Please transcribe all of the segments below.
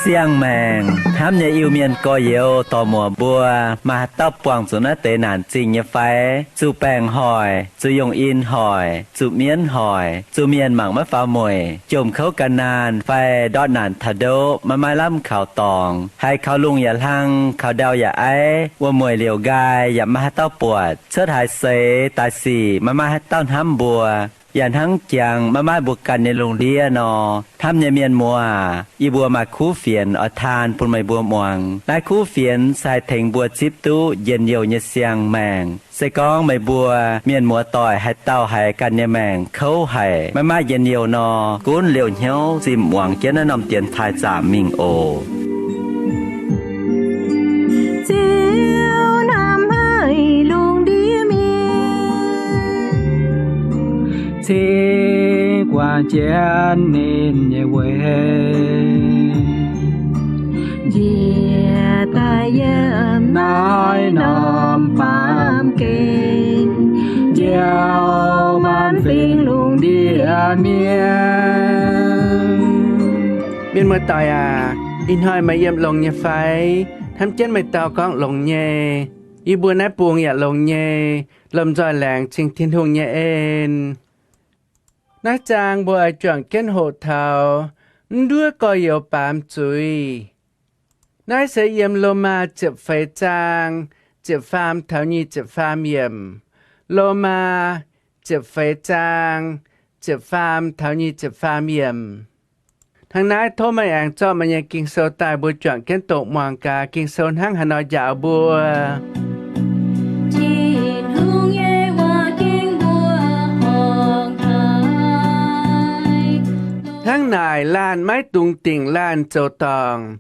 Siang-maengc hnamv nyei Iu-Mienh gorx-youz dorc-muoc mbuo, maaih haaix dauh buangh zuqc naaiv deix naanc zingh nyei fai? Zuqc baengc hoic, zuqc yongh in hoic, zuqc mienv hoic, zuqc mienh mangc maiv faaux mueic, jomc kouv gan naanh fai ndortv naanc taux ndoqv maiv maaih lamh kaux dorngx, haiz kaux lungh yaac hlang, kaux ndau yaac aiv, wuom-mueic liouc nqaai yaac maiv maaih haaix dauh buatc, cuotv haaix seix daaih sic maiv maaih haaix dauh hnamv mbuo, yaac hnangv jangx maiv maaih mbuo ganh nyei lungh ndiev nor. Hnamv nyei mienh muoz aac, yie mbuo maaih kuv fienx oix taan bun meih mbuo muangx. Naaiv kuv fienx se haih tengx mbuo zipv duqv njien-youh nyei siang-maengc. Se gorngv meih mbuo mienh muoz-doic haaix dauh haiz ganh nyei maengc kouv haic, maiv maaih njien-youh nor, gunv liouh hnyouv zimh muangx jienv naaiv norm dienx taaih zaamc mingh oc. Ziouv hnamv haic lungh ndiev mienh, cingx guangc jienv ninh nyei weic, njiec daaih yiem naaiv norm baamh gen, njoux maanc fingx lungh ndiev mienh. Mienh muoz-doic aac, ih hnoi meih yiem longx nyei fai? Hnamv jienv meih dau gorngv longx nyei. Yie mbuo naaiv bung yaac longx nyei, lomh nzoih laengz cing Tin-Hungh nyei en. Naaiv zaang mbuo oix juangc jienv hoqc taux mv nduov gorx-youz baamz zuiz. Naaiv se yiem Lomaa ziepc feix zaang ziepc faam taux nyic ziepc faam yiemc. Lomaa ziepc feix zaang ziepc faam taux nyic ziepc faam yiemc. Hnangv naaiv tov meih aengx zorqv meih nyei Ging-Sou daaih mbuo juangc jienv doqc muangx gaax Ging-Sou hnangv haaix nor njaaux mbuo. Tin-Hungh nyei waac ging mbuo horngh haic. Hnangv naaic laanh maiv dungx dingc laanh zoux dorngc.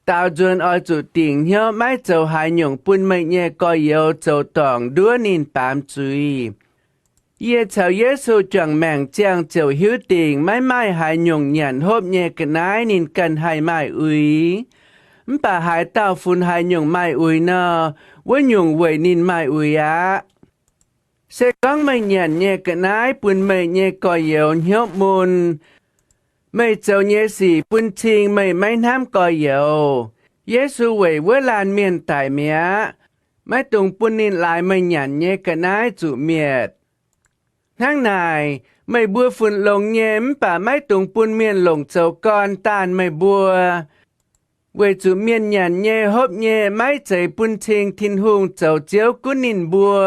Daaux nzuonx oix zuqc dingc hnyouv maiv zoux haaix nyungc bun meih nyei gorx-youz zoux dorngc nduov ninh baamz zuiz. Yie caux Yesu juangc maengc ziangh ziouc hiuv dingc maiv maaih haaix nyungc nyanc hopv nyei ga'naaiv ninh ganh haih maaih uix. Mv baac haaix dauh funx haaix nyungc maaih uix nor, wuov nyungc weic ninh maaih uix aqv. Se gorngv meih nyanc nyei ga'naaiv bun meih nyei gorx-youz hnyouv mun, meih zoux nyei sic bun cing meih maiv hnamv gorx-youz. Yesu weic wuov laanh mienh daic mi'aqv, maiv dungx bun ninh laaix meih nyanc nyei ga'naaiv zuqc mietc. Hnangv naaic, meih mbuo funx longx nyei mv baac maiv dungx bun mienh longc zoux gorn daanh meih mbuo, weic zuqc mienh nyanc nyei hopv nyei maiv zeiz bun cing Tin-Hungh zoux Ziouv gunv ninh mbuo.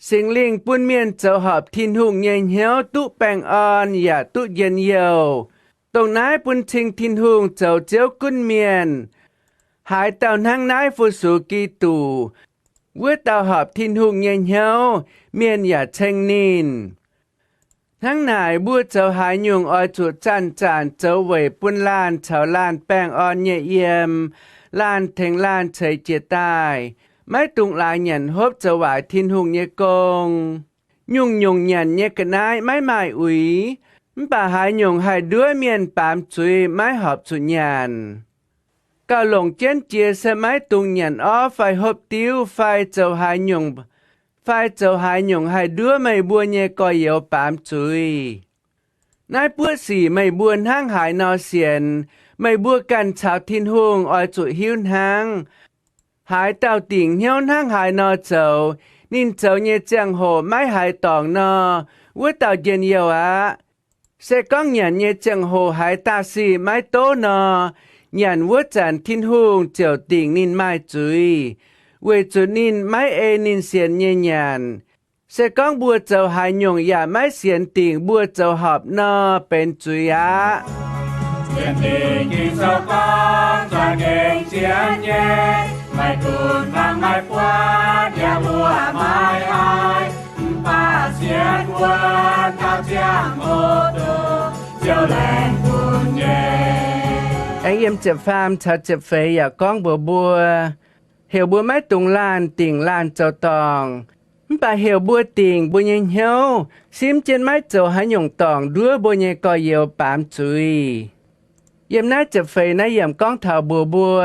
Singx Lingh bun mienh zoux horpc Tin-Hungh nyei hnyouv duqv baengh orn yaac duqv njien-youh. Dongh naaiv bun cing Tin-Hungh zoux Ziouv gunv mienh. Haaix dauh hnangv naaiv fu-sux Giduc, wuov dauh horpc Tin-Hungh nyei hnyouv, mienh yaac ceng ninh. Hnangv naaic, mbuo zoux haaix nyungc oix zuqc zanc-zanc zoux weic bun laanh caux laanh baengh orn nyei yiem, laanh tengx laanh ceix jiez daaih, maiv dungx laaix nyanc hopv zoux waaic Tin-Hungh nyei gong. Nyungc-nyungc nyanc nyei ga'naaiv maiv maaih uix, mv baac haaix nyungc haih nduov mienh baamz zuiz maiv horpc zuqc nyanc. Gauh longc jienv jiex se maiv dungx nyanc orv fai hopv diuv fai zoux haaix nyungc, fai zoux haaix nyungc haih nduov meih mbuo nyei gorx-youz baamz zuiz. Naaiv buoqv sic meih mbuo hnangv haaix nor sienx, meih mbuo ganh caux Tin-Hungh oix zuqc hiuv hnangv. Haaix dauh dingc hnyouv hnangv haaix nor zoux, ninh zoux nyei ziangh hoc maiv haiz dorngc nor, wuov dauh njien-youh aqv. Se gorngv nyanc nyei ziangh hoc haiz daah sic maiv dov nor, nyanc wuov zanc Tin-Hungh ziouc dingc ninh maaih zuiz, weic zuqc ninh maiv ei ninh sienx nyei nyanc. Se gorngv mbuo zoux haaix nyungc yaac maiv sienx dingc mbuo zoux horpc nor, benx zuiz aqv. Aengx yiem ziepc faam caux ziepc feix yaac gorngv mbuox mbuo, heuc mbuo maiv dungx laanh dingc laanh zoux dorngc, mv baac heuc mbuo dingc mbuo nyei hnyouv simv jienv maiv zoux haaix nyungc dorngc nduov mbuo nyei gorx-youz baamz zuiz. Yiem naaiv ziepc feix naaiv yiemc gorngv taux mbuox mbuo,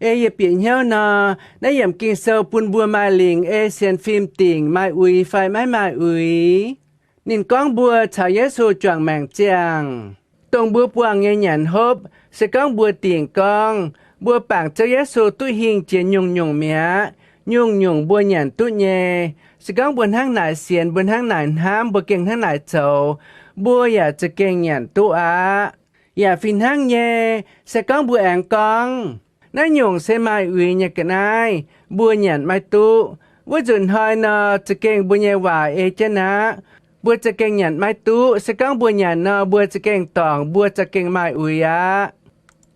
ei yie bieqc hnyouv nor, naaiv yiemc Ging-Sou bun mbuo maaih lingc ei sienx fim dingc maaih uix fai maiv maaih uix. Ninh gorngv mbuo caux Yesu juangc maengc ziangh, dongh mbuo buangh nyei nyanc hopv, se gorngv mbuo dingc gorngv mbuo bangc Ziouv Yesu duqv hingh jiex nyungc-nyungc mi'aqv, nyungc-nyungc mbuo nyanc duqv nyei. Se gorngv mbuo hnangv naaic sienx, mbuo hnangv naaic hnamv, mbuo gengh hnangv naaic zoux, mbuo yaac za'gengh nyanc duqv aqv. Yaac fih hnangv nyei, se gorngv mbuo aengx gorngv, naaiv nyungc se maaih uix nyei ga'naaiv, mbuo nyanc maiv duqv, wuov nzunc hnoi nor za'gengh mbuo nyei waac ei jienv aqv. Mbuo za'gengh nyanc maiv duqv. Se gorngv mbuo nyanc nor, mbuo za'gengh dorngc, mbuo za'gengh maaih uix aqv.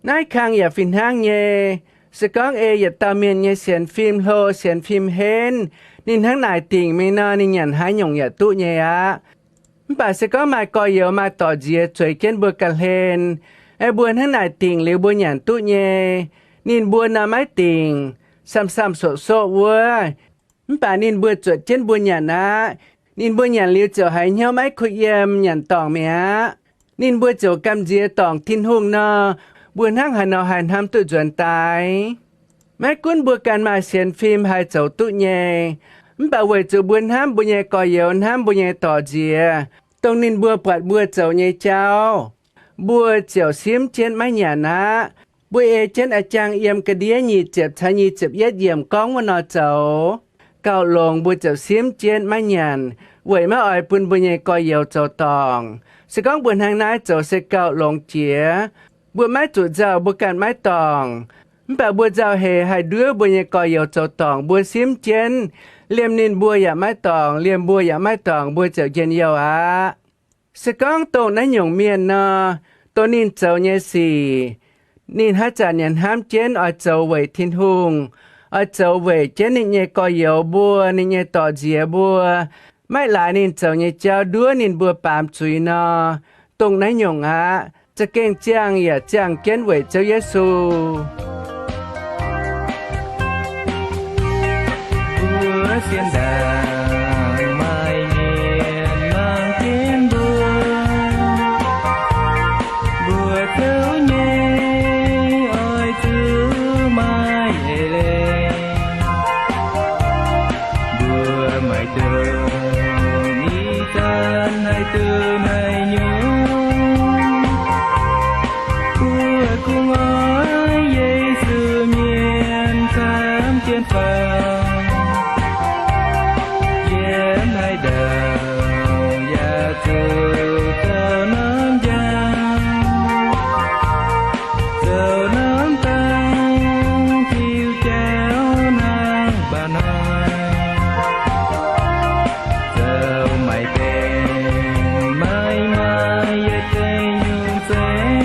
Naaiv kang yaac fih hnangv nyei. Se gorngv ei yietc dauh mienh nyei sienx fim hlo, sienx fim henv, ninh hnangv naaic dingc mingh nor, ninh nyanc haaix nyungc yaac duqv nyei aqv. Mv baac se gorngv maaih gorx-youz maaih dorc nziex zueiz jienv mbuo ga'hlen, aeqv, mbuo hnangv naaic dingc liuz mbuo nyanc duqv nyei, ninh mbuo nor maiv dingc, samv-samv soqv-soqv wuov. Mv baac ninh mbuo zuotc jienv mbuo nyanc aqv. Ninh mbuo nyanc liuz ziouc haiz hnyouv maiv kuh yiem, nyanc dorngc mi'aqv. Ninh mbuo ziouc gamh nziex dorngc Tin-Hungh nor, mbuo hnangv haaix nor haih hnamv duqv nzuonx daaih? Maiv gunv mbuo ganh maaih sienx fim haih zoux duqv nyei, mv baac weic zuqc mbuo hnamv mbuo nyei gorx-youz, hnamv mbuo nyei dorc nziex, dongh ninh mbuo buatc mbuo zoux nyei jauv, mbuo ziouc simv jienv maiv nyanc aqv. Mbuo ei jienv a'jang yiem ga'ndiev nyic ziepc caux nyic ziepc yietv yiemc gorngv wuov nor zoux. Gauh longx mbuo ziouc simv jienv maiv nyanc, weic maiv oix bun mbuo nyei gorx-youz zoux dorngc. Se gorngv mbuo hnangv naaiv zoux se gauh longx jiex. Mbuo maiv zuqc nzauh mbuo ganh maiv dorngc, mv baac mbuo nzauh heix haih nduov mbuo nyei gorx-youz zoux dorngc. Mbuo simv jienv, liemh ninh mbuo yaac maiv dorngc, liemh mbuo yaac maiv dorngc, mbuo ziouc njien-youh aqv. Se gorngv dongh naaiv nyungc mienh nor, dongh ninh zoux nyei sic, ninh haaix zanc yaac hnamv jienv oix zoux weic Tin-Hungh, oix zoux weic jienv ninh nyei gorx-youz mbuo, ninh nyei dorc nziex mbuo, maiv laaix ninh zoux nyei jauv nduov ninh mbuo baamz zuiz nor, dongh naaiv nyungc aqv. Za'gengh ziangh yaac ziangh jienv weic Ziouv Yesu. Mbuo sien ndaangc maaih mienh mangc jienv mbuo, mbuo zoux nyei oix zuqc maaih eix leiz. Mbuo maiv dungx ih zanc haih duqv haaix nyungc. Mbuo kungx oix Yesu mienh camv jienv faaux, yiem haaix ndau yaac zuqc zoux norm njang, zoux norm dangh, ziux jauv hnangv baac hnoi, zoux maiv gaengh maiv maaih yietc deix nyungc zeiv.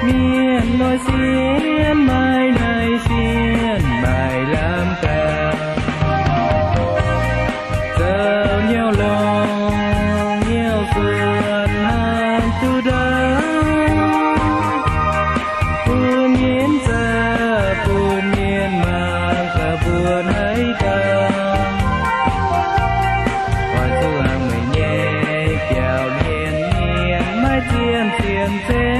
Mienh loz-sienx maaih naaic sienx maaih lamh ganh, zoux nyauv longx nyauv suonc hnangv duqv ndau, bun mienh zaqc bun mienh mangc gaax mbuo haaix dauh. Oix zuqc laangz meih nyei biauv mienh, mienh maiv zien cien ceng.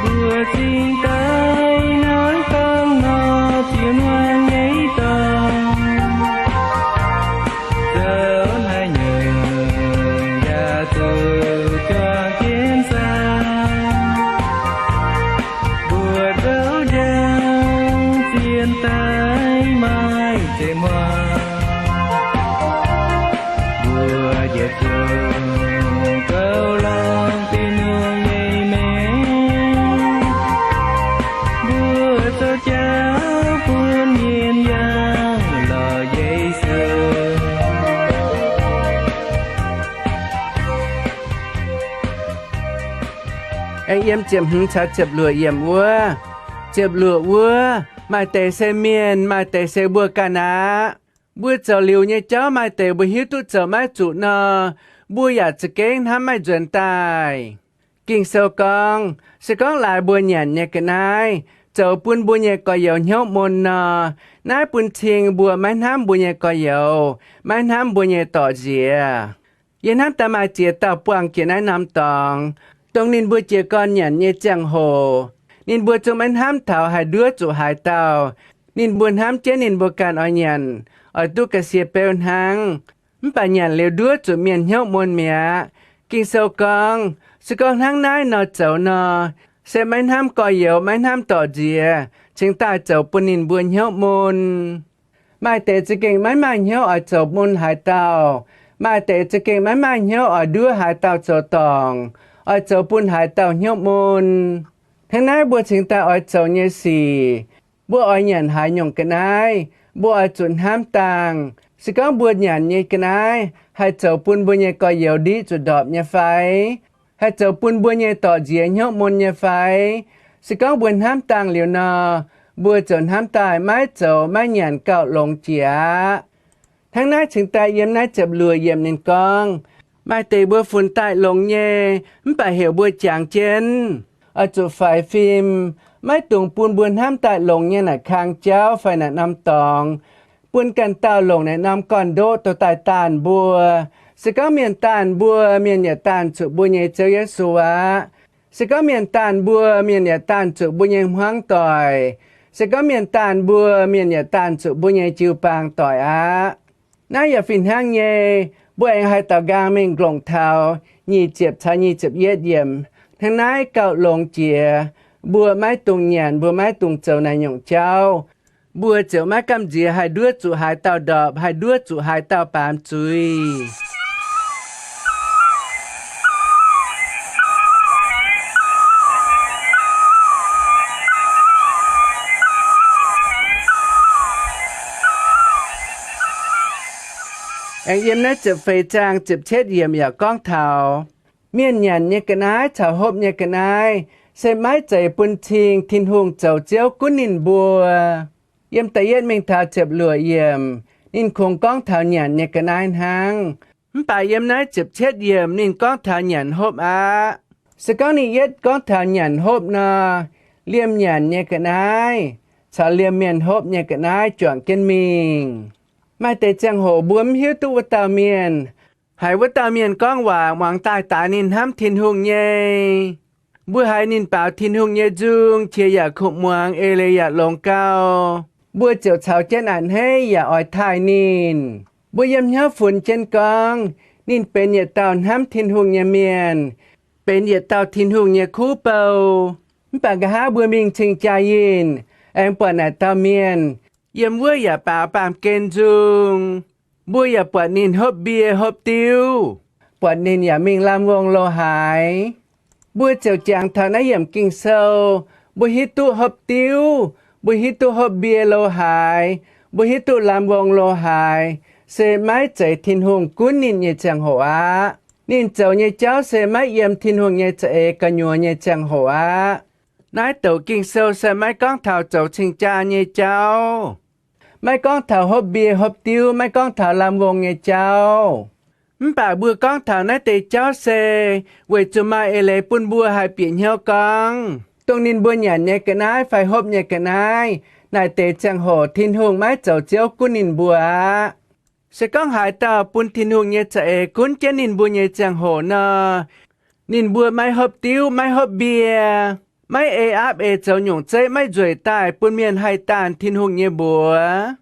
Mbuo cingx daaih hnangv gorngv nor ziux hmuangx nyei dorngx, zoux haaix nyungc yaac zuqc juangc jienv saah. Mbuo zoux njang cien daaih maaih zeiv hmuangx, mbuo yietc zungv goux longx Tin-Hungh nyei mengh. Mbuo zoux jauv bun mienh yangh lorz Yesu. Aengx yiem ziepc hmz caux ziepc luoqc yiemc wuov. Ziepc luoqc wuov, maaih deix se mienh, maaih deix se mbuo ganh aqv. Mbuo zoux liuz nyei jauv maaih deix mbuo hiuv duqv zoux maiv zuqc nor, mbuo yaac za'gengh hnamv maiv nzuonx daaih. Ging-Sou gorngv, se gorngv laaix mbuo nyanc nyei ga'naaiv zoux bun mbuo nyei gorx-youz hnyouv mun nor, naaiv bun cing mbuo maiv hnamv mbuo nyei gorx-youz, maiv hnamv mbuo nyei dorc nziex. Yie hnamv daaih maaih ziex dauh buangh jiex naaiv norm dorngx, dongh ninh mbuo jiez gorn nyanc nyei ziangh hoc, ninh mbuo zungv maiv hnamv taux haih nduov zuqc haaix dauh. Ninh mbuo hnamv jienv ninh mbuo ganh oix nyanc, oix duqv ga'sie beu hnangv. Mv baac nyanc liuz nduov zuqc mienh hnyouv mun mi'aqv. Ging-Sou gorngv, se gorngv hnangv naaiv nor zoux nor, se maiv hnamv gorx-youz, maiv hnamv dorc nziex, cingx daaih zoux bun ninh mbuo hnyouv mun. Maaih deix za'gengh maiv maaih hnyouv oix zoux mun haaix dauh. Maaih deix za'gengh maiv maaih hnyouv oix nduov haaix dauh zoux dorngc, oix zoux bun haaix dauh hnyouv mun. Hnangv naaiv mbuo cingx daaih oix zoux nyei sic, mbuo oix nyanc haaix nyungc ga'naaiv, mbuo oix zuqc hnamv dangh. Se gorngv mbuo nyanc nyei ga'naaiv haih zoux bun mbuo nyei gorx-youz ndiqv zuqc ndorpc nyei fai? Haih zoux bun mbuo nyei dorc nziex hnyouv mun nyei fai? Se gorngv mbuo hnamv dangh liuz nor, mbuo ziouc hnamv daaih maiv zoux maiv nyanc gauh longx jiex aqv. Hnangv naaiv cingx daaih yiem naaiv ziepc luoqc yiemc ninh gorngv, maaih deix mbuo funx daaih longx nyei, mv baac heuc mbuo jangx jienv, oix zuqc faix fim, maiv dungx bun mbuo hnamv daaih longx nyei naaic kang jauv fai naaic norm dorngx, bun ganh dauh longc naaic norm gorn-ndoqv dorh daaih daanh mbuo. Se gorngv mienh daanh mbuo, mienh yaac daanh zuqc mbuo nyei Ziouv Yesu aqv. Se gorngv mienh daanh mbuo, mienh yaac daanh zuqc mbuo nyei hmuangv doic. Se gorngv mienh daanh mbuo, mienh yaac daanh zuqc mbuo nyei jiu-baang doic aqv. Naaiv yaac fih hnangv nyei. Mbuo aengx haih daaux nqaang mingh longc taux nyic ziepc caux nyic ziepc yietv yiemc. Hnangv naaiv gauh longx jiex. Mbuo maiv dungx nyanc, mbuo maiv dungx zoux naaiv nyungc jauv, mbuo ziouc maiv gamh nziex haih nduov zuqc haaix dauh ndorpc, haih nduov zuqc haaix dauh baamz zuiz. Aengx yiem naaiv ziepc feix zaang ziepc cietv yiemc yaac gorngv taux mienh nyanc nyei ga'naaiv caux hopv nyei ga'naaiv se maiv zeiz bun cing Tin-Hungh zoux Ziouv gunv ninh mbuo. Yiem da'yietv mingh taux ziepc luoqc yiemc, ninh kungx gorngv taux nyanc nyei ga'naaiv hnangv. Mv baac yiem naaiv ziepc cietv yiemc ninh gorngv taux nyanc hopv aqv. Se gorngv ninh yietv gorngv taux nyanc hopv nor, liemh nyanc nyei ga'naaiv caux liemh mienh hopv nyei ga'naaiv juangc jienv mingh. Maaih deix ziangh hoc mbuo mv hiuv duqv wuov dauh mienh, haiz wuov dauh mienh gorngv waac muangx daaih daix ninh hnamv Tin-Hungh nyei. Mbuo haiz ninh baaux Tin-Hungh nyei nzung, qiex yaac kuv muangx, eix leiz yaac longx gau. Mbuo ziouc caux jienv a'hneiv yaac oix taaih ninh. Mbuo yiem hnyouv funx jienv gorngv, ninh benx yietc dauh hnamv Tin-Hungh nyei mienh, benx yietc dauh Tin-Hungh nyei kuv bou. Mv baac nqa'haav mbuo mingh cing-jaa yinh, aengx buatc naaic dauh mienh yiem wuov yaac baaux baamh gen nzung. Mbuo yaac buatc ninh hopv mbie hopv diuv, buatc ninh yaac mingh lamh wongh lo haaix. Mbuo ziouc jangx taux naaiv yiemc Ging-Sou, mbuo hiuv duqv hopv diuv, mbuo hiuv duqv hopv mbie lo haaix, mbuo hiuv duqv lamh wongh lo haaix, se maiv zeiz Tin-Hungh gunv ninh nyei ziangh hoc aqv. Ninh zoux nyei jauv se maiv yiem Tin-Hungh nyei za'eix gu'nyuoz nyei ziangh hoc aqv. Naaiv douc Ging-Sou se maiv gorngv taux zoux cing-jaa nyei jauv, maiv gorngv taux hopv mbie hopv diuv, maiv gorngv taux lamh wongh nyei jauv. Mv baac mbuo gorngv taux naaiv deix jauv se weic zuqc maaih eix leiz bun mbuo haih bieqc hnyouv gorngv, dongh ninh mbuo nyanc nyei ga'naaiv fai hopv nyei ga'naaiv, naaic deix ziangh hoc Tin-Hungh maiv zoux Ziouv gunv ninh mbuo aqv. Se gorngv haaix dauh bun Tin-Hungh nyei za'eix gunv jienv ninh mbuo nyei ziangh hoc nor, ninh mbuo maiv hopv diuv, maiv hopv mbie, maiv ei aapv eix zoux nyungc zeiv maiv nzueic daaih bun mienh haih daanh Tin-Hungh nyei mbuox.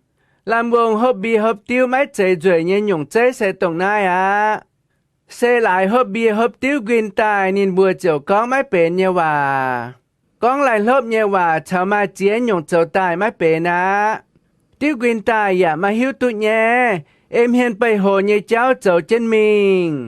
Lamh wongh hopv mbie hopv diuv maiv zeiz nzueic nyei nyungc zeiv se dongh naaiv aqv. Se laaix hopv mbie hopv diuv nquin daaih ninh mbuo ziouc gorngv maiv benx nyei waac, gorngv laih hlopv nyei waac caux maaih ziex nyungc zoux daaih maiv benx aqv. Diuv nquin daaih yaac maiv hiuv duqv nyaiv, ei hmien beiv hoc nyei jauv zoux jienv mingh.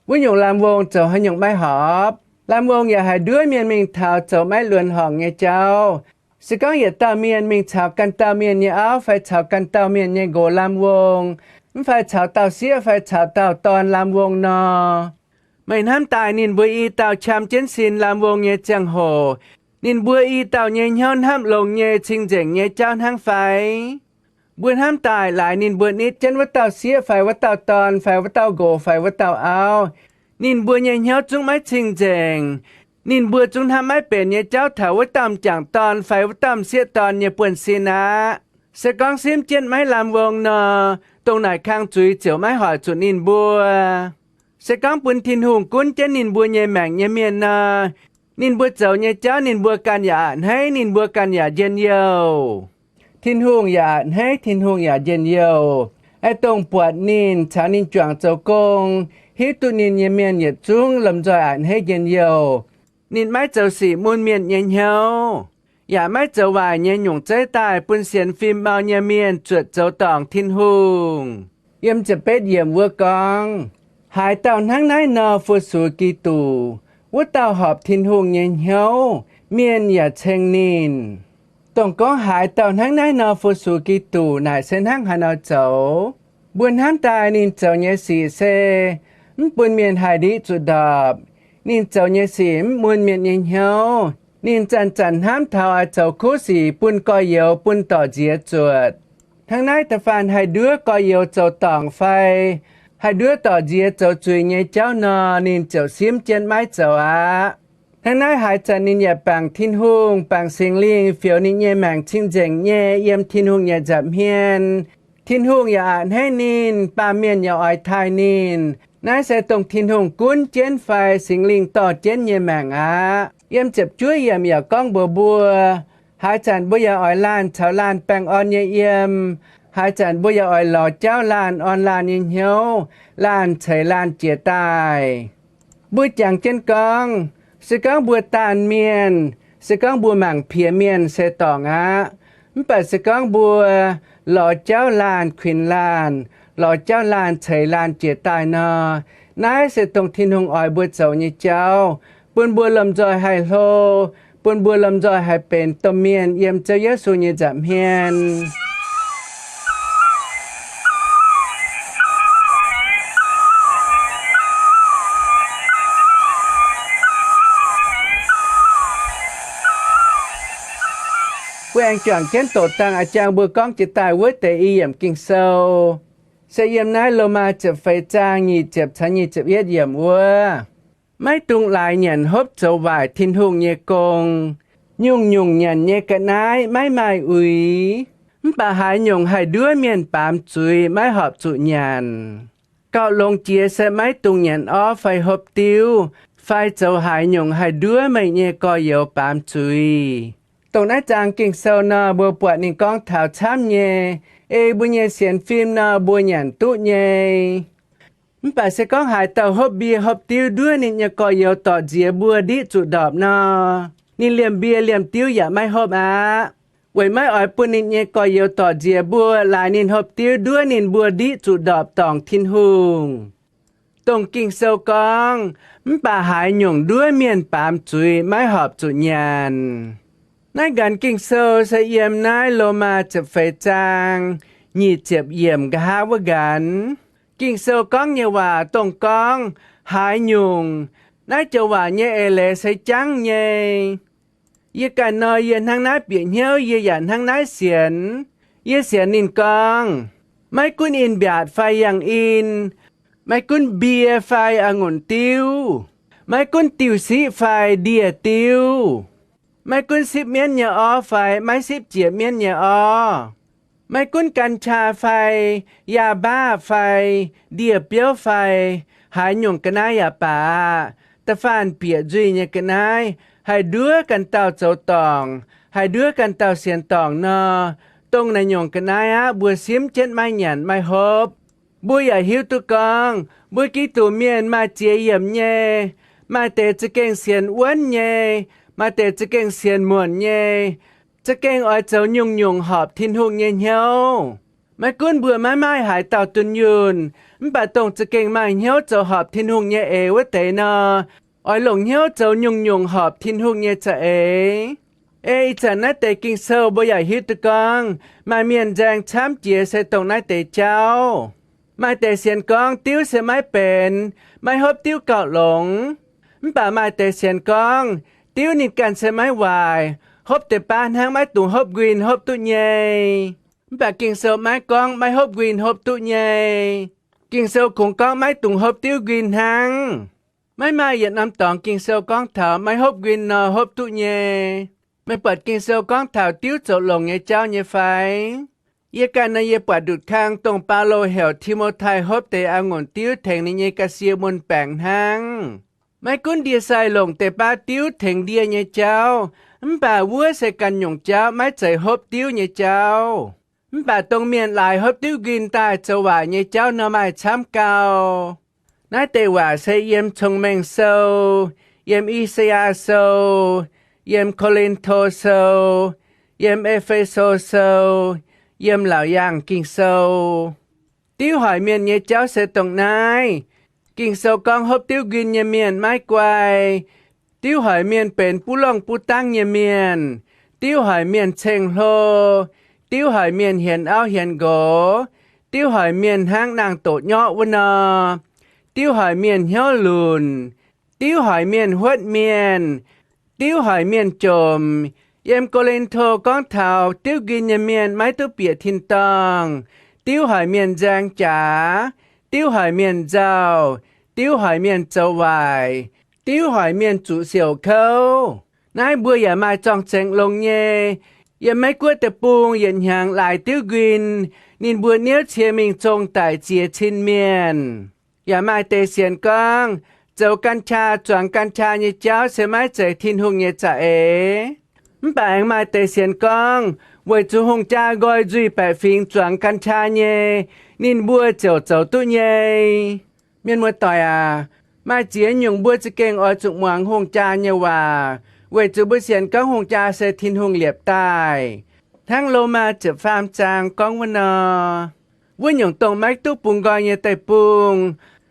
Wuov nyungc lamh wongh zoux haaix nyungc maiv horpc. Lamh wongh yaac haih nduov mienh mingh taux zoux maiv luonx horngc nyei jauv. Se gorngv yietc dauh mienh mingh caux ganh dauh mienh nyei auv fai caux ganh dauh mienh nyei nqox lamh wongh, mv fai caux dauh sieqv fai caux dauh dorn lamh wongh nor, meih hnamv daaih ninh mbuo i dauh qam jienv sin lamh wongh nyei ziangh hoc, ninh mbuo i dauh nyei hnyouv hnamv longx nyei cing-nzengc nyei jauv hnangv fai? Mbuo hnamv daaih laaix ninh mbuo nitv jienv wuov dauh sieqv fai wuov dauh dorn fai wuov dauh nqox fai wuov dauh auv, ninh mbuo nyei hnyouv zungv maiv cing-nzengc. Ninh mbuo zungv hnamv maiv benx nyei jauv taux wuov dauh m'jangc dorn fai wuov dauh m'sieqv dorn nyei buonv-sin aqv. Se gorngv simv jienv maiv lamh wongh nor, dongh naaic kang zuiz ziouc maiv hoic zuqc ninh mbuo. Se gorngv bun Tin-Hungh gunv jienv ninh mbuo nyei maengc nyei mienh nor, ninh mbuo zoux nyei jauv ninh mbuo ganh yaac a'hneiv, ninh mbuo ganh yaac njien-youh. Tin-Hungh yaac a'hneiv, Tin-Hungh yaac njien-youh. Aengx dongh buatc ninh caux ninh juangc zoux gong, hiuv duqv ninh nyei mienh yietc zungv lomh nzoih a'hneiv njien-youh. Ninh maiv zoux sic mun mienh nyei hnyouv, yaac maiv zoux waaic nyei nyungc zeiv daaih bun sienx fim mau nyei mienh zuotc zoux dorngc Tin-Hungh. Yiem ziepc betv yiemc wuov gorngv, haaix dauh hnangv naaiv nor fu-sux Giduc, wuov dauh horpc Tin-Hungh nyei hnyouv, mienh yaac ceng ninh. Dongh gorngv haaix dauh hnangv naaiv nor fu-sux Giduc naaic se hnangv haaix nor zoux? Mbuo hnamv daaih ninh zoux nyei sic se mv bun mienh haih ndiqv zuqc ndorpc. Ninh zoux nyei sic mv mun mienh nyei hnyouv. Ninh zanc-zanc hnamv taux oix zoux kuv sic bun gorx-youz, bun dorc nziex zuotc. Hnangv naaiv da'faanh haih nduov gorx-youz zoux dorngc fai haih nduov dorc nziex zoux zuiz nyei jauv nor, ninh ziouc simv jienv maiv zoux aqv. Hnangv naaiv haaix zanc ninh yaac bangc Tin-Hungh, bangc Singx Lingh fioux ninh nyei maengc cing-nzengc nyei yiem Tin-Hungh nyei nza'hmien. Tin-Hungh yaac a'hneiv ninh, baamh mienh yaac oix taaih ninh. Naaiv se dongh Tin-Hungh gunv jienv fai Singx Lingh dorh jienv nyei maengc aqv. Yiem ziepc juov yiemc yaac gorngv mbuox mbuo, haaix zanc mbuo yaac oix laanh caux laanh baengh orn nyei yiem. Haaix zanc mbuo yaac oix lorz jauv laanh, orn laanh nyei hnyouv, laanh ceix laanh jiex daaih. Mbuo jangx jienv gorngv, se gorngv mbuo daanh mienh, se gorngv mbuo mangc piex mienh se dorngc aqv. Mv baac se gorngv mbuo lorz jauv laanh kuinx laanh, lorz jauv laanh ceix laanh jiex daaih nor, naaiv se dongh Tin-Hungh oix mbuo zoux nyei jauv, bun mbuo lomh nzoih haih hlo, bun mbuo lomh nzoih haih benx domh mienh yiem Ziouv Yesu nyei nza'hmien. Mbuo aengx juangc jienv doqc dangh a'jang mbuo gorngv jiex daaih wuov deix i yiemc Ging-Sou, se yiem naaiv Lomaa ziepc feix zaang nyic ziepc caux nyic ziepc yietv yiemc wuov. Maiv dungx laaix nyanc hopv zoux waaic Tin-Hungh nyei gong. Nyungc-nyungc nyanc nyei ga'naaiv maiv maaih uix, mv baac haaix nyungc haih nduov mienh baamz zuiz maiv horpc zuqc nyanc. Gauh longx jiex se maiv dungx nyanc orv fai hopv diuv fai zoux haaix nyungc haih nduov meih nyei gorx-youz baamz zuiz. Dongh naaiv zaang Ging-Sou nor, mbuo buatc ninh gorngv taux camv nyei, ei mbuo nyei sienx fim nor, mbuo nyanc duqv nyei. Mv baac se gorngv haaix dauh hopv mbie hopv diuv nduov ninh nyei gorx-youz dorc nziex mbuo ndiqv zuqc ndorpc nor, ninh liemh mbie liemh diuv yaac maiv hopv aqv, weic maiv oix bun ninh nyei gorx-youz dorc nziex mbuo laaix ninh hopv diuv nduov ninh mbuo ndiqv zuqc ndorpc dorngc Tin-Hungh. Dongh Ging-Sou gorngv, mv baac haaix nyungc nduov mienh baamz zuiz maiv horpc zuqc nyanc. Naaiv nqanx Ging-Sou se yiem naaiv Lomaa ziepc feix zaang nyic ziepc yiemc nqa'haav wuov nqanx. Ging-Sou gorngv nyei waac dongh gorngv haaix nyungc. Naaiv joux waac nyei eix leiz se jangv nyei. Yie ganh nor, yie hnangv naaiv bieqc hnyouv, yie yaac hnangv naaiv sienx. Yie sienx ninh gorngv, maiv gunv in-mbiaatc fai yangh in, maiv gunv mbie fai a'ngunc diuv, maiv gunv diuh siqv fai ndie-diuv, maiv gunv sipv mienv nyei orv fai maiv sipv jiex mienv nyei orv, maiv gunv กัญชา fai ยาบ้า fai ndie-biouv fai haaix nyungc ga'naaiv yaac baac aqv, da'faanh bieqc nzuih nyei ga'naaiv haih nduov ganh dauh zoux dorngc, haih nduov ganh dauh sienx dorngc nor, dongh naaiv nyungc ga'naaiv aqv, mbuo simv jienv maiv nyanc maiv hopv. Mbuo yaac hiuv duqv gorngv mbuo Giduc Mienh maaih ziex yiemc nyei. Maaih deix za'gengh sienx wuonv nyei, maaih deix za'gengh sienx muonc nyei, za'gengh oix zoux nyungc-nyungc horpc Tin-Hungh nyei hnyouv. Maiv gunv mbuo maiv maaih haaix dauh dunh yunh, mv baac dongh za'gengh maaih hnyouv zoux horpc Tin-Hungh nyei eix wuov deix nor, oix longc hnyouv zoux nyungc-nyungc horpc Tin-Hungh nyei za'eix. Ei ih zanc naaiv deix Ging-Sou mbuo yaac hiuv duqv gorngv maaih mienh nzaeng camv jiex se dongh naaiv deix jauv. Maaih deix sienx gorngv diuv se maiv benx, maiv hopv diuv gauh longx. Mv baac maaih deix sienx gorngv diuv ninh ganh se maiv waaic, hopv deix baav hnangv, maiv dungx hopv nquin hopv duqv nyei. Mv baac Ging-Sou maiv gorngv maiv hopv nquin hopv duqv nyei. Ging-Sou kungx gorngv maiv dungx hopv diuv nquin hnangv. Maiv maaih yietc norm dorngx Ging-Sou gorngv taux maiv hopv nquin nor hopv duqv nyei. Meih buatc Ging-Sou gorngv taux diuv zoux longx nyei jauv nyei fai? Yie ganh nor, yie buatc ndutc kang dongh Baulo heuc Ti^mo^tai hopv deix a'ngunc diuv tengx ninh nyei ga'sie mun baengc hnangv. Maiv gunv ndie-sai longc deix baav diuv tengx ndie nyei jauv, mv baac wuov se ganh nyungc jauv, maiv zeiz hopv diuv nyei jauv. Mv baac dongh mienh laaix hopv diuv nquin daaih zoux waaic nyei jauv nor, maaih camv gau. Naaiv deix waac se yiem Cong-Mengh Sou, yiem I^saa^yaa Sou, yiem Ko^lin^to Sou, yiem E^fe^so Sou, yiem Laauc Yaangh Ging-Sou. Diuv hoic mienh nyei jauv se dongh naaiv. Ging-Sou gorngv hopv diuv nquin nyei mienh maiv guai. Diuv hoic mienh benx buv longh buv dangv nyei mienh. Diuv hoic mienh ceng-hlo. Diuv hoic mienh hienx auv hienx nqox. Diuv hoic mienh hnangv naang-doqc nyorqv wuov nor. Diuv hoic mienh hnyouv lunc. Diuv hoic mienh huotv mienh. Diuv hoic mienh jomc. Yiem Ko^lin^to gorngv taux diuv nquin nyei mienh maiv duqv bieqc tin-dorngh. Diuv hoic mienh nzaeng jaax. Diuv hoic mienh nzauh. Diuv hoic mienh zoux waaic. Diuv hoic mienh zuqc siouc kouv. Naaiv mbuo yaac maaih zorng-zengx longx nyei. Yiem Meiv Guoqv deic-bung yietc hnyangx laaix diuv nquin, ninh mbuo niouv cie mingh zong daic ziex cin mienh. Yaac maaih deix sienx gorngv, zoux กัญชา, zuangx กัญชา nyei jauv se maiv zeiz Tin-Hungh nyei za'eix. Mv baac aengx maaih deix sienx gorngv, weic zuqc hungh jaa nqoi nzuih baeqc fingx zuangx กัญชา nyei, ninh mbuo ziouc zoux duqv nyei. Mienh muoz-doic aac, maaih ziex nyungc mbuo za'gengh oix zuqc muangx hungh jaa nyei waac, weic zuqc mbuo sienx gorngv hungh jaa se Tin-Hungh liepc daaih. Hnangv Lomaa ziepc faam zaang gorngv wuov nor, wuov nyungc dongh maiv duqv bungx nqoi nyei deic-bung,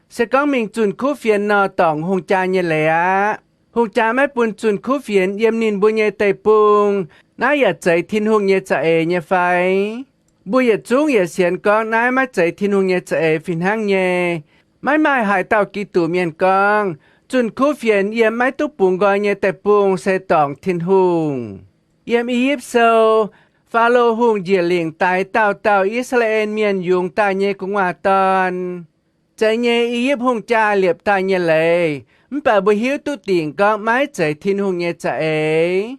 se gorngv mingh zunh kuv fienx nor, dorngc hungh jaa nyei leiz aqv. Hungh jaa maiv bun zunh kuv fienx yiem ninh mbuo nyei deic-bung, naaiv yaac zeiz Tin-Hungh nyei za'eix nyei fai? Mbuo yietc zungv yietc sienx gorngv naaiv maiv zeiz Tin-Hungh nyei za'eix fih hnangv nyei. Maiv maaih haaix dauh Giduc Mienh gorngv zunh kuv fienx yiem maiv duqv bungx nqoi nyei deic-bung se dorngc Tin-Hungh. Yiem I^yipv Sou, Faalo Hungh njiec lingc daix dauh dauh I^saa^laa^en Mienh yungz daaih nyei gu'nguaaz-dorn. Zeiz nyei, I^yipv hungh jaa liepc daaih nyei leiz, mv baac mbuo hiuv duqv dingc gorngv maiv zeiz Tin-Hungh nyei za'eix.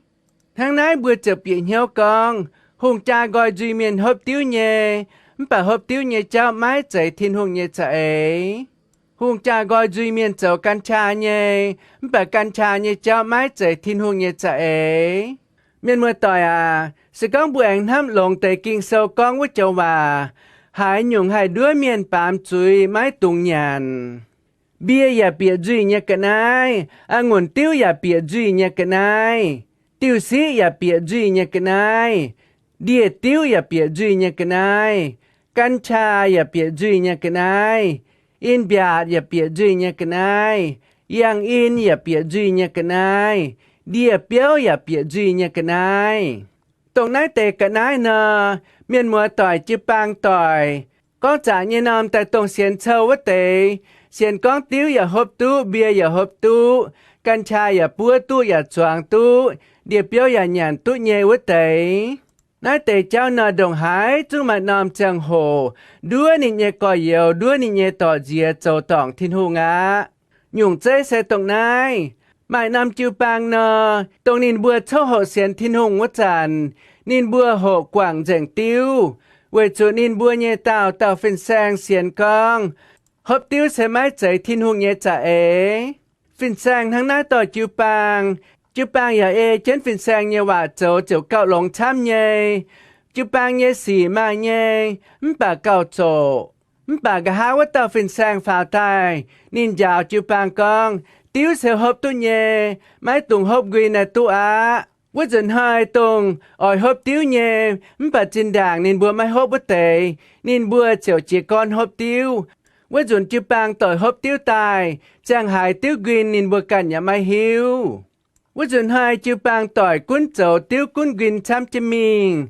Hnangv naaiv mbuo ziouc bieqc hnyouv gorngv, hungh jaa nqoi nzuih mienh hopv diuv nyei, mv baac hopv diuv nyei jauv maiv zeiz Tin-Hungh nyei za'eix. Hungh jaa nqoi nzuih mienh zoux กัญชา nyei, mv baac กัญชา nyei jauv maiv zeiz Tin-Hungh nyei za'eix. Mienh muoz-doic aac, se gorngv mbuo aengx hnamv longx deix Ging-Sou gorngv wuov joux waac, haaix nyungc haih nduov mienh baamz zuiz maiv dungx nyanc. Mbie yaac bieqc nzuih nyei ga'naaiv, a'ngunc diuv yaac bieqc nzuih nyei ga'naaiv, diuh siqv yaac bieqc nzuih nyei ga'naaiv, ndie-diuv yaac bieqc nzuih nyei ga'naaiv, กัญชา yaac bieqc nzuih nyei ga'naaiv, in-mbiaatc yaac bieqc nzuih nyei ga'naaiv, yangh in yaac bieqc nzuih nyei ga'naaiv, ndie-biouv yaac bieqc nzuih nyei ga'naaiv. Dongh naaiv deix ga'naaiv nor, mienh muoz-doic, jiu-baang doic, gorngv zaqc nyei norm daaih dongh sienx cou wuov deix, sienx gorngv diuv yaac hopv duqv, mbie yaac hopv duqv, กัญชา yaac buov duqv yaac zuangx duqv, ndie-biouv yaac nyanc duqv nyei wuov deix. Naaiv deix jauv nor, ndongc haaix zungv maaih norm ziangh hoc nduov ninh nyei gorx-youz, nduov ninh nyei dorc nziex zoux dorngc Tin-Hungh aqv. Nyungc zeiv se dongh naaiv. Maaih norm jiu-baang nor, dongh ninh mbuo coqv hoqc sienx Tin-Hungh wuov zanc, ninh mbuo hoqc guangc nzengc diuv, weic zuqc ninh mbuo nyei dauh dauh fin-saeng sienx gorngv hopv diuv se maiv zeiz Tin-Hungh nyei za'eix. Fin-saeng hnangv naaiv dorh jiu-baang, jiu-baang yaac ei jienv fin-saeng nyei waac zoux ziouc gauh longx camv nyei. Jiu-baang nyei sic maaih nyei, mv baac gauh zoqc. Mv baac nqa'haav wuov dauh fin-saeng faaux daaih, ninh njaaux jiu-baang gorngv, diuv se hopv duqv nyei, maiv dungx hopv nquin naaiv duqv aqv. Wuov nzunc hnoi dongh oix hopv diuv nyei, mv baac zinh ndaangc ninh mbuo maiv hopv wuov deix, ninh mbuo ziouc jiez gorn hopv diuv. Wuov nzunc jiu-baang doic hopv diuv daaih, ziangh haaix diuv nquin ninh mbuo ganh yaac maiv hiuv. Wuov nzunc hnoi jiu-baang doic gunv zoux diuv gunv nquin camv jienv mingh.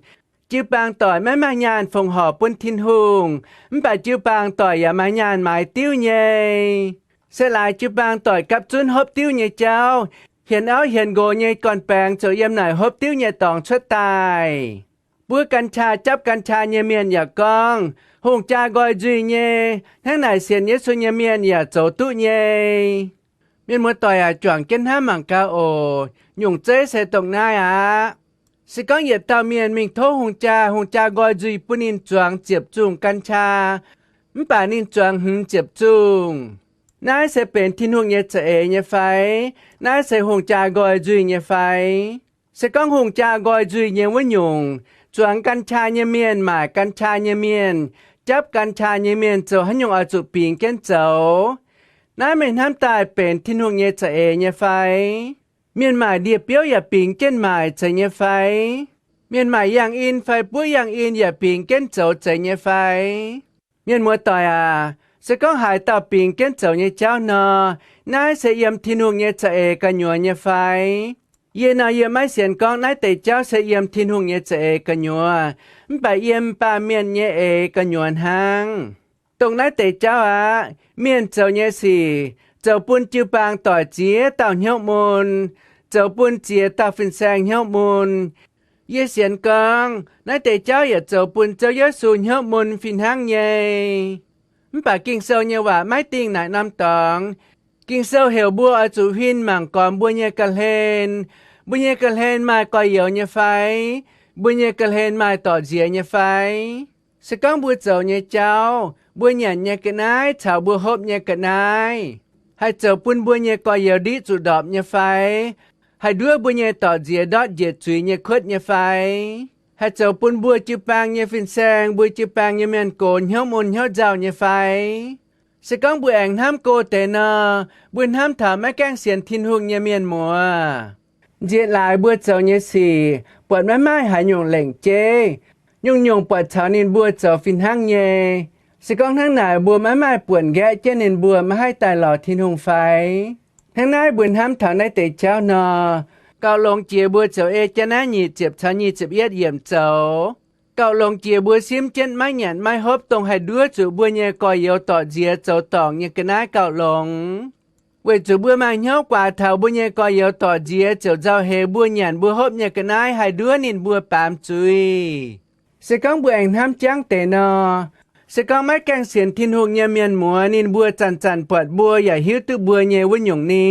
Jiu-baang doic maiv maaih nyaanh fongc horc bun Tin-Hungh, mv baac jiu-baang doic yaac maaih nyaanh maaiz diuv nyei. Se laaix jiu-baang doic gapv zunv hopv diuv nyei jauv, hienx auv hienx nqox nyei gorn-baengx ziouc yiem naaic hopv diuv nyei dorngx cuotv daaih. Buov กัญชา japv กัญชา nyei mienh yaac gorngv, hungh jaa nqoi nzuih nyei, hnangv naaic sienx Yesu nyei mienh yaac zoux duqv nyei. Mienh muoz-doic aac, juangc jienv hnamv mangc gaax oc. Nyungc zeiv se dongh naaiv aqv. Se gorngv yietc dauh mienh mingh tov hungh jaa, hungh jaa nqoi nzuih bun ninh zuangx ziepc zungh กัญชา, mv baac ninh zuangx hmz ziepc zungh, naaiv se benx Tin-Hungh nyei za'eix nyei fai? Naaiv se hungh jaa nqoi nzuih nyei fai? Se gorngv hungh jaa nqoi nzuih nyei wuov nyungc, zuangx กัญชา nyei mienh maaic กัญชา nyei mienh, japv กัญชา nyei mienh zoux haaix nyungc oix zuqc bingx jienv zoux? Naaiv meih hnamv daaih benx Tin-Hungh nyei za'eix nyei fai? Mienh maaic ndie-biouv yaac bingx jienv maaic zeiz nyei fai? Mienh maaic yangh in fai buov yangh in yaac bingx jienv zoux zeiz nyei fai? Mienh muoz-doic aac, se gorngv haaix dauh bingx jienv zoux nyei jauv nor, naaiv se yiem Tin-Hungh nyei za'eix gu'nyuoz nyei fai? Yie nor, yie maiv sienx gorngv naaiv deix jauv se yiem Tin-Hungh nyei za'eix gu'nyuoz, mv baac yiem baamh mienh nyei eix gu'nyuoz hnangv. Dongh naaiv deix jauv aqv, mienh zoux nyei sic zoux bun jiu-baang doic ziex dauh hnyouv mun, zoux bun ziex dauh fin-saeng hnyouv mun. Yie sienx gorngv naaiv deix jauv yaac zoux bun Ziouv Yesu hnyouv mun fih hnangv nyei. Mv baac Ging-Sou nyei waac maiv dingh naaic norm dorngx. Ging-Sou heuc mbuo oix zuqc huin mangc gormx mbuo nyei ga'hlen. Mbuo nyei ga'hlen maaih gorx-youz nyei fai? Mbuo nyei ga'hlen maaih dorc nziex nyei fai? Se gorngv mbuo zoux nyei jauv, mbuo nyanc nyei ga'naaiv caux mbuo hopv nyei ga'naaiv haih zoux bun mbuo nyei gorx-youz ndiqv zuqc ndorpc nyei fai? Haih nduov mbuo nyei dorc nziex ndortv njiec zuiz nyei kuotv nyei fai? Haih zoux bun mbuo jiu-baang nyei fin-saeng, mbuo jiu-baang nyei mienh gox hnyouv mun hnyouv nzauh nyei fai? Se gorngv mbuo aengx hnamv go deix nor, mbuo hnamv taux maiv gaengh sienx Tin-Hungh nyei mienh muoz. Nziex laaix mbuo zoux nyei sic buatc maiv maaih haaix nyungc lengc jeiv. Nyungc-nyungc buatc caux ninh mbuo zoux fih hnangv nyei. Se gorngv hnangv naaic mbuo maiv maaih buonc nqaeqv jienv ninh mbuo maiv haih daaih lorz Tin-Hungh fai? Hnangv naaiv mbuo hnamv taux naaiv deix jauv nor, gauh longx jiex mbuo ziouc ei jienv naaiv nyic ziepc caux nyic ziepc yietv yiemc zoux. Gauh longx jiex mbuo simv jienv maiv nyanc maiv hopv dongh haih nduov zuqc mbuo nyei gorx-youz dorc nziex zoux dorngc nyei ga'naaiv gauh longx. Weic zuqc mbuo maaih hnyouv guaax taux mbuo nyei gorx-youz dorc nziex ziouc nzauh heix mbuo nyanc mbuo hopv nyei ga'naaiv haih nduov ninh mbuo baamz zuiz. Se gorngv mbuo aengx hnamv jangv deix nor, se gorngv maiv gaengh sienx Tin-Hungh nyei mienh muoz ninh mbuo zanc-zanc buatc mbuo yaac hiuv duqv mbuo nyei wuov nyungc ni.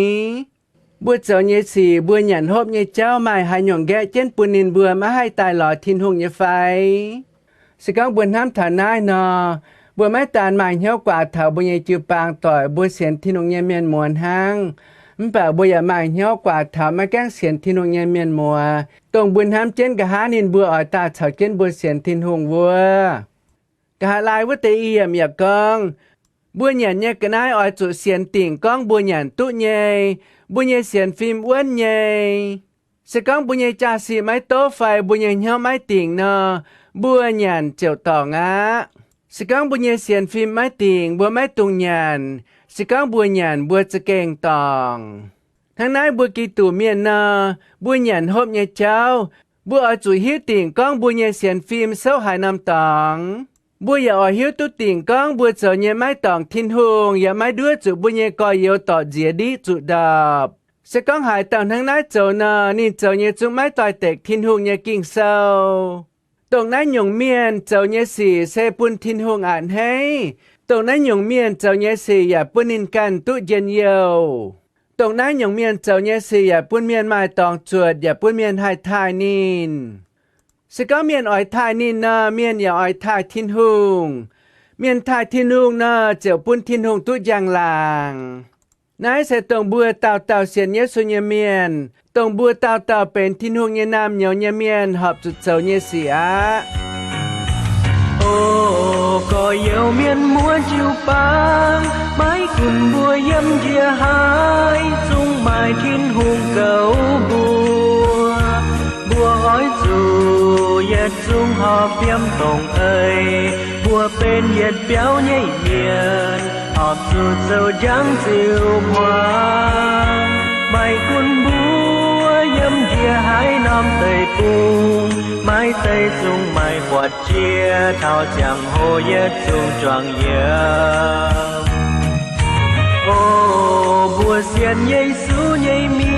Mbuo zoux nyei sic, mbuo nyanc hopv nyei jauv maaih haaix nyungc nqaeqv jienv bun ninh mbuo maiv haih daaih lorz Tin-Hungh nyei fai? Se gorngv mbuo hnamv taux naaiv nor, mbuo maiv daan maaih hnyouv guaax taux mbuo nyei jiu-baang doic mbuo sienx Tin-Hungh nyei mienh muoz hnangv, mv baac mbuo yaac maaih hnyouv guaax taux maiv gaengh sienx Tin-Hungh nyei mienh muoz, dongh mbuo hnamv jienv nqa'haav ninh mbuo oix daaih caux jienv mbuo sienx Tin-Hungh wuov. Nqa'haav laai wuov deix i yiemc yaac gorngv, mbuo nyanc nyei ga'naaiv oix zuqc sienx dingc gorngv mbuo nyanc duqv nyei, mbuo nyei sienx fim wuonv nyei. Se gorngv mbuo nyei jaa-si maiv dov fai mbuo nyei hnyouv maiv dingc nor, mbuo nyanc ziouc dorngc aqv. Se gorngv mbuo nyei sienx fim maiv dingc, mbuo maiv dungx nyanc. Se gorngv mbuo nyanc, mbuo za'gengh dorngc. Hnangv naaiv mbuo Giduc mienh nor, mbuo nyanc hopv nyei jauv, mbuo oix zuqc hiuv dingc gorngv mbuo nyei sienx fim souv haaix norm dorngx. Mbuo yaac oix hiuv duqv dingc gorngv mbuo zoux nyei maiv dorngc Tin-Hungh yaac maiv nduov zuqc mbuo nyei gorx-youz dorc nziex ndiqv zuqc ndorpc. Se gorngv haaix dauh hnangv naaiv zoux nor, ninh zoux nyei zungv maiv doix-dekc Tin-Hungh nyei Ging-Sou. Dongh naaiv nyungc mienh zoux nyei sic se bun Tin-Hungh a'hneiv. Dongh naaiv nyungc mienh zoux nyei sic yaac bun ninh ganh duqv njien-youh. Dongh naaiv nyungc mienh zoux nyei sic yaac bun mienh maaih dorngx zuotc yaac bun mienh haih taaih ninh. Se gorngv mienh oix taaih ninh nor, mienh yaac oix taaih Tin-Hungh. Mienh taaih Tin-Hungh nor, ziouc bun Tin-Hungh duqv njang-laangc. Naaiv se dongh mbuo dauh dauh sienx Yesu nyei mienh, dongh mbuo dauh dauh benx Tin-Hungh nyei naamh nyouz nyei mienh horpc zuqc zoux nyei sic aqv. O gorx-youz mienh muoz jiu-baang, maiv gunv mbuo yiem njiec haaix, zungv maaih Tin-Hungh goux mbuo. Mbuo oix zuqc yietc zungv horpc fiem dongh eix, mbuo benx yietc biauv nyei mienh, horpc zuqc zoux njang ziux hmuangx. Maiv gunv mbuo yiem njiec haaix norm deic-bung, maiv deix zungv maaih buatc jiex taux ziangh hoc yietc zungv juangc yiem. O mbuo sienx Yesu nyei mienh,